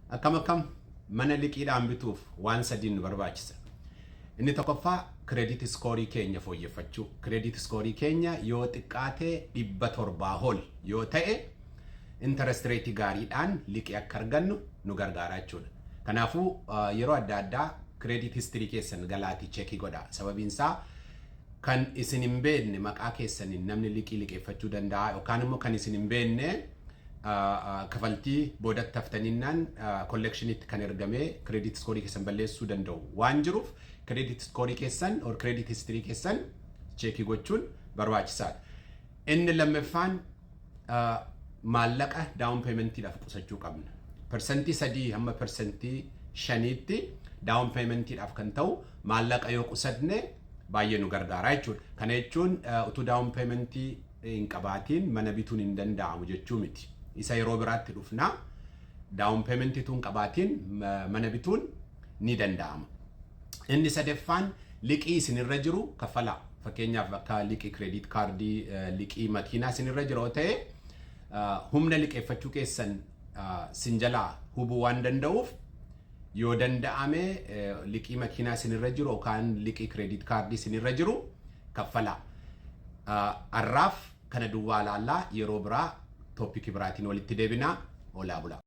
Akkam akkam? Mana liqiidhaan bituuf waan sadiin nu barbaachisa. Inni tokkoffaa credit score keenya fooyyeffachuu. Credit score keenya yoo xiqqaate 700 ol yoo ta'e, interest rate gaariidhaan liqii akka argannu nu gargaara jechuudha. Kanaafuu yeroo adda addaa credit history keessan galaatii check godha. Sababiin isaa kan isin hin beekne maqaa keessaniin namni liqii liqeeffachuu danda'a, yookaan immoo kan isin hin beekne kafaltii boodatti haftaninnaan collectionitti kan ergamee credit score keessan balleessuu danda'u waan jiruuf, credit score keessan or credit history keessan check gochuun barbaachisaadha. Inni lammaffaan maallaqa down paymentiidhaaf qusachuu qabna. 3% hamma 5%tti down paymentiidhaaf kan ta'u maallaqa yoo qusadne baay'ee nu gargaara jechuudha. Kana jechuun utuu down paymentii hin qabaatiin mana bituun hin danda'amu jechuu miti. Isa yeroo biraatti dhufna. Down paymentii utuu hin qabaatiin mana bituun ni danda'ama. Inni sadaffaan liqii isinirra jiru kaffalaa. Fakkeenyaaf akka liqii credit cardii, liqii makiinaa isinirra jiru yoo ta'e, humna liqeeffachuu keessan sin jalaa hubuu waan danda'uuf, yoo danda'ame liqii makiinaa isinirra jiru yookaan liqii credit cardii isinirra jiru kaffalaa. Har'aaf kana duwwaa laallaa, yeroo biraa topic biraatiin walitti deebinaa. Olaa bulaa.